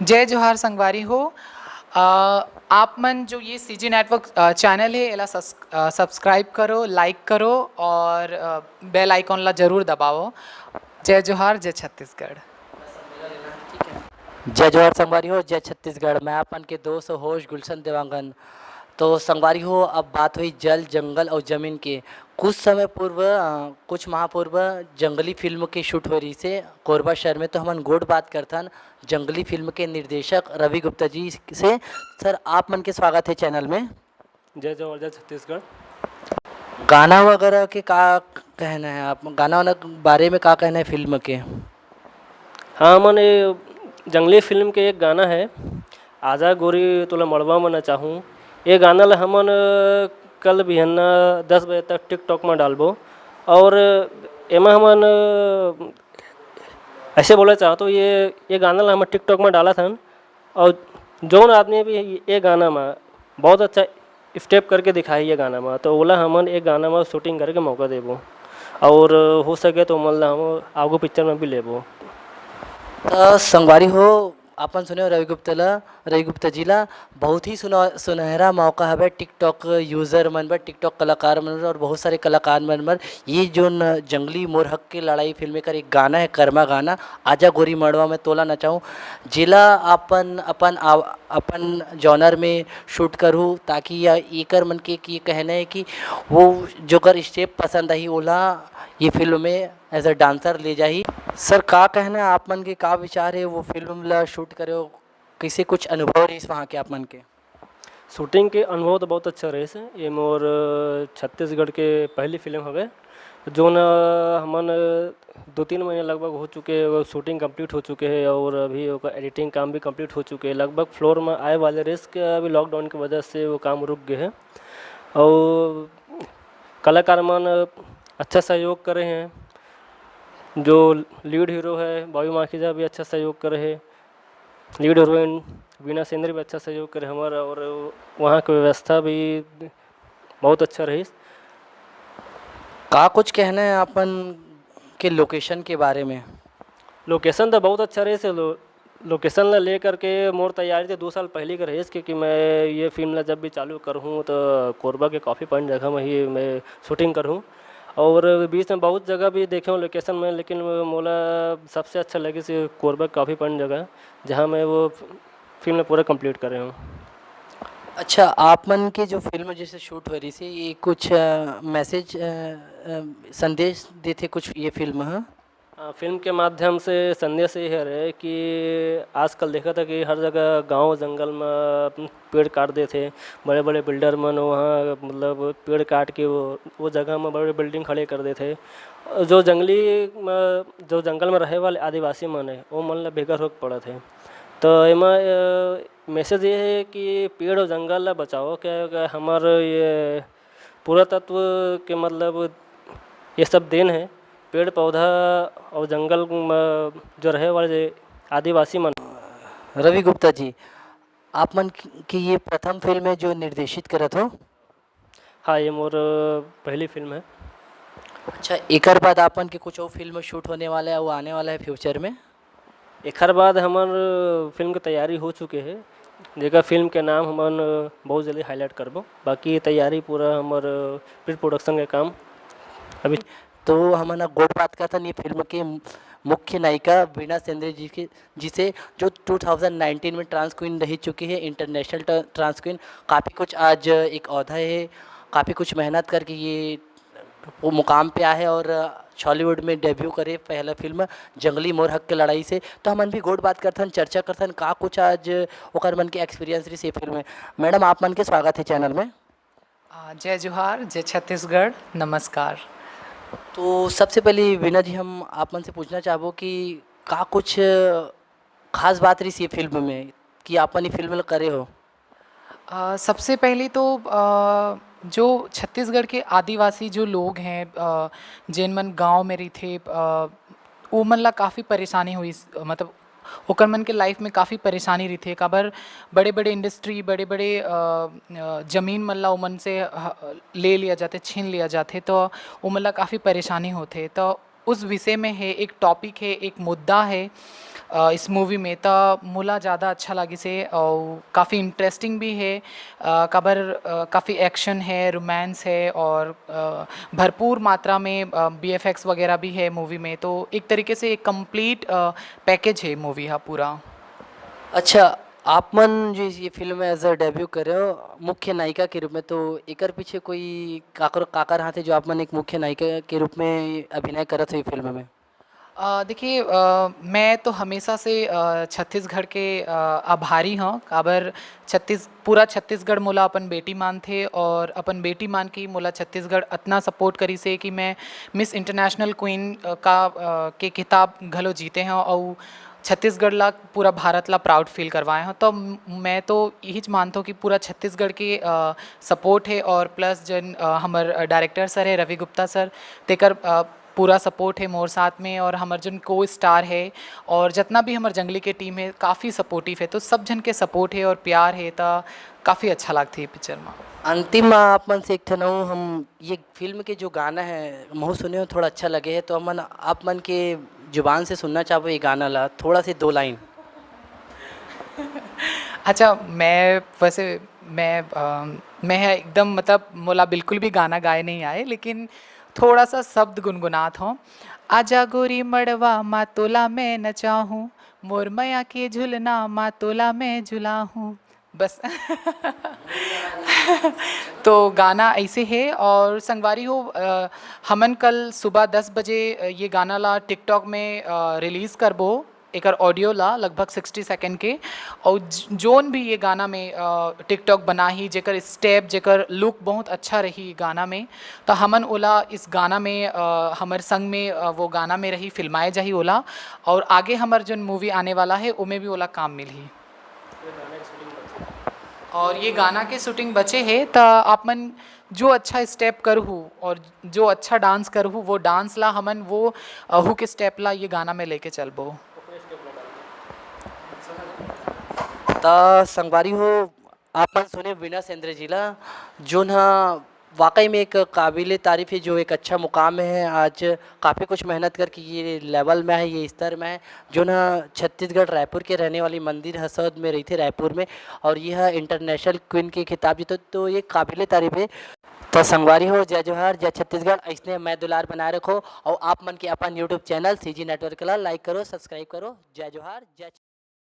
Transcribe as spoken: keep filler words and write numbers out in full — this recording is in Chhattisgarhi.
जय जोहार संगवारी हो। अ, आप मन जो ये सीजी नेटवर्क, अ, चैनल है, एला सस-, अ, सब्सक्राइब करो, लाइक करो और, अ, बेल आइकॉन ला जरूर दबाओ। जय जोहार, जय छत्तीसगढ़। जय जोहार संगवारी हो, जय छत्तीसगढ़। मैं आप मन के दोस्त होस्ट गुलशन देवांगन। तो संगवारी हो, अब बात हुई जल, जंगल और जमीन के। कुछ समय पूर्व, अ, कुछ माह पूर्व जंगली फिल्म के शूट हो रही से कोरबा शहर में। तो हमन गोठ बात करथन जंगली फिल्म के निर्देशक रवि गुप्ता जी से। सर, आप मन के स्वागत है चैनल में। जय जोहार, जय छत्तीसगढ़। गाना वगैरह के का कहना है आप, गाना वाना के बारे में का कहना है फिल्म के? हाँ, हमन ये जंगली फिल्म के एक गाना है, आजा गोरी तोला मड़वा में नचाहूँ। ये गाना ला हमन, अ, कल बिहन्ना दस बजे तक TikTok में डालबो। और एमा हमन, अ, ऐसे बोले चाहत हो, ये, ये गाना ला हमन TikTok में डालत हन, और जौन आदमी भी ये गाना में बहुत अच्छा स्टेप करके दिखाही ये गाना में, तो ओला हमन एक गाना में शूटिंग करके मौका देबो, और हो सके तो ओमन ला हम आगू पिक्चर में भी लेबो। त संगवारी हो, अपन सुने हो रवि गुप्ता ला, रवि गुप्ता जी ला, बहुत ही सुना-, सुनहरा मौका हवे। TikTok यूजर मन बर, TikTok कलाकार मन बर और बहुत सारे कलाकार मन बर ये जोन जंगली मोर हक के लड़ाई फिल्म कर एक गाना है, कर्मा गाना, आजा गोरी मड़वा में तोला नचाऊं, जेला अपन, अपन आव-, अपन जॉनर में शूट करूँ, ताकि या एकर मन के, के कहना है कि वो जोकर स्टेप पसंद आही, ओला ये फिल्म में एज अ डांसर ले जाही। सर, का कहना है आप मन के, का विचार है वो फिल्म ला शूट करे हो, कैसे कुछ अनुभव रहिस वहाँ के आप मन के? शूटिंग के अनुभव तो बहुत अच्छा रहिस हे। ये मोर, अ, छत्तीसगढ़ के पहली फिल्म हवे, जोन, अ, हमन, अ, दो तीन महीने लगभग हो चुके हे, वो शूटिंग कंप्लीट हो चुके हे और अभी ओकर एडिटिंग काम भी कंप्लीट हो चुके हे। लगभग फ्लोर में आए वाले रहिस के अभी लॉकडाउन के वजह से वो काम रुक गए हे। और कलाकार मन अच्छा सहयोग करे हैं, जो लीड हीरो है बॉबी माखीजा भी अच्छा सहयोग करे हे, लीड हीरोइन वीना सेंद्री भी अच्छा सहयोग करे हमर, और वहाँ के व्यवस्था भी बहुत अच्छा रहिस। का कुछ कहना है अपन के लोकेशन के बारे में? लोकेशन तो बहुत अच्छा रहिस हे। लो-, लोकेशन ला लेकर के मोर तैयारी तो दो साल पहले के रहिस, क्योंकि मैं ये फिल्म ला जब भी चालू करहूँ तो कोरबा के कॉफी पॉइंट जगह में ही मैं शूटिंग करहूँ। और बीच में बहुत जगह भी देखे हूँ लोकेशन में, लेकिन वो मोला सबसे अच्छा लगिस कोरबा कॉफी पॉइंट जगह, जहाँ मैं वो फिल्म पूरा कंप्लीट करे हूँ। अच्छा, आप मन के जो फिल्म जैसे शूट हो रही थी, ये कुछ, अ, मैसेज, अ, अ, संदेश देथे कुछ ये फिल्म ह? अ, फिल्म के माध्यम से संदेश ये हरे कि आजकल देखा था कि हर जगह गांव जंगल में पेड़ काट देथे, बड़े-बड़े बिल्डर मन वहाँ मतलब पेड़ काट के वो, वो जगह में बड़े बिल्डिंग खड़े कर देथे। जो जंगली म-, जो जंगल में रहे वाले आदिवासी मन हे, वो मन ला बेघर होके पड़त हे। तो एमा, अ, मैसेज ये हे कि पेड़ और जंगल ला बचाओ, क्या, क्या हमर ये पुरातत्व के मतलब ये सब देन हे, पेड़ पौधा और जंगल म जो रहे वाले आदिवासी मन। रवि गुप्ता जी, आप मन की, की ये प्रथम फिल्म है जो निर्देशित करत हो? हाँ, ये मोर पहली फिल्म है। अच्छा, एकर बाद आप मन के कुछ और फिल्म शूट होने वाला है, वो आने वाला है फ्यूचर में? एकर बाद हमर फिल्म के तैयारी हो चुके हे, जेकर फिल्म के नाम हमन बहुत जल्दी हाईलाइट करबो। बाकी ये तैयारी पूरा हमर प्री प्रोडक्शन के काम अभी। तो हमन ह गोठ बात करथन ये फिल्म के मुख्य नायिका वीणा सेंद्री जी के, जी से, जो टू थाउजेंड नाइनटीन में ट्रांस क्वीन रह चुकी है, इंटरनेशनल ट-, ट्रांस क्वीन। काफ़ी कुछ आज एक औहदा है, काफ़ी कुछ मेहनत करके ये वो मुकाम पे आए हैं और छॉलीवुड में डेब्यू करे पहला फिल्म जंगली मोर हक के लड़ाई से। तो हमन भी गोठ बात करथन, चर्चा करथन का कुछ आज ओकर मन के एक्सपीरियंस रहिस ये फिल्म में। मैडम, आप मन के स्वागत है चैनल में। आ, जय जोहार, जय छत्तीसगढ़, नमस्कार। तो सबसे पहले वीणा जी, हम आप मन से पूछना चाहबो कि का कुछ खास बात रहिस ये फिल्म में कि आप मन ये फिल्म ल करे हो? अ, सबसे पहले तो, अ, जो छत्तीसगढ़ के आदिवासी जो लोग हैं, अ, जेन मन गाँव में रहिथे, अ, ओमन ला काफ़ी परेशानी होइस, मतलब ओकर मन के लाइफ में काफ़ी परेशानी रहिथे, काबर बड़े-बड़े इंडस्ट्री, बड़े-बड़े, अ, अ, जमीन मन ला ओमन से ह-, ले लिया जाथे, छीन लिया जाथे, तो ओमन ला काफ़ी परेशानी होथे। तो उस विषय में हे, एक टॉपिक हे, एक मुद्दा हे अ, इस मूवी में, त मोला ज़्यादा अच्छा लागिस हे अउ काफ़ी इंटरेस्टिंग भी हे अ, काबर अ, काफ़ी एक्शन हे, रोमांस हे और अ, भरपूर मात्रा में अ, वीएफएक्स वगैरह भी हे मूवी में। तो एक तरीके से एक कंप्लीट अ, पैकेज हे मूवी हा पूरा। अच्छा, आप मन जो ये फिल्म में एज अ डेब्यू कर रहे हो मुख्य नायिका के रूप में, तो एकर पीछे कोई काकर काकर हाथ है जो आप मन एक मुख्य नायिका के रूप में अभिनय करत हो ये फिल्म में? अ, देखिए अ, मैं तो हमेशा से अ, छत्तीसगढ़ के अ, आभारी हूँ, काबर छत्तीस पूरा छत्तीसगढ़ मोला अपन बेटी मानथे और अपन बेटी मान के ही मोला छत्तीसगढ़ अतना सपोर्ट करिस हे कि मैं मिस इंटरनेशनल क्वीन अ, का अ, के खिताब घलो जीते हूँ और छत्तीसगढ़ ला, पूरा भारत ला प्राउड फील करवाए हूँ। तो म- मैं तो यही मानता हूँ कि पूरा छत्तीसगढ़ के सपोर्ट है और प्लस जन अ, हमर डायरेक्टर सर है रवि गुप्ता सर, तेकर अ, पूरा सपोर्ट है मोर साथ में और हमर जन को स्टार है और जितना भी हमर जंगली के टीम है काफ़ी सपोर्टिव है। तो सब जन के सपोर्ट है और प्यार है, तो काफ़ी अच्छा लगता है पिक्चर में। अंतिम में आप मन से एक ठन अउ, हम ये फिल्म के जो गाना है महू सुने हो, थोड़ा अच्छा लगे है, तो हमन आप मन के जुबान से सुनना चाहबो ये गाना ला, थोड़ा से दो लाइन। अच्छा, मैं वैसे मैं अ, मैं है एकदम, मतलब मोला बिल्कुल भी गाना गाए नहीं आए, लेकिन थोड़ा सा शब्द गुनगुनात हूँ। आजा गोरी मड़वा मा तोला मैं नचाहूँ, मोर मया के झुलना मा तोला मैं झुलाहूँ। बस। तो गाना ऐसे है। और संगवारी हो अ, हमन कल सुबह दस बजे अ, ये गाना ला टिकटॉक में अ, रिलीज करबो, एकर ऑडियो ला लगभग सिक्सटी सेकंड के। और ज- जोन भी ये गाना में अ, टिकटॉक बनाही, जेकर स्टेप, जेकर लुक बहुत अच्छा रही गाना में, तो हमन ओला इस गाना में अ, हमर संग में अ, वो गाना में रही, फिल्माए जाही ओला। और आगे हमर जोन मूवी आने वाला है ओमे भी ओला काम मिलही। और ये गाना के शूटिंग बचे है, तो आप मन जो अच्छा स्टेप करहू और जो अच्छा डांस करहू, वो डांस ला हमन वो हुक स्टेप ला ये गाना में लेके चलबो। त संगवारी हो, आप मन सुने वीणा सेंद्रे जी ला, जोन ह वाकई में एक काबिल तारीफ है, जो एक अच्छा मुकाम में है। आज काफ़ी कुछ मेहनत करके ये लेवल में है, ये स्तर में है। जोन ह छत्तीसगढ़ रायपुर के रहने वाली मंदिर हसौद में रही थे रायपुर में, और यह इंटरनेशनल क्वीन के खिताब जीतो, तो ये काबिल तारीफ है। तो संगवारी हो, जय जोहार, जय छत्तीसगढ़। ऐसने मैं दुलार बनाए रखो और आप मन के अपन यूट्यूब चैनल सीजी नेटवर्क ला लाइक करो, सब्सक्राइब करो। जय जोहार, जय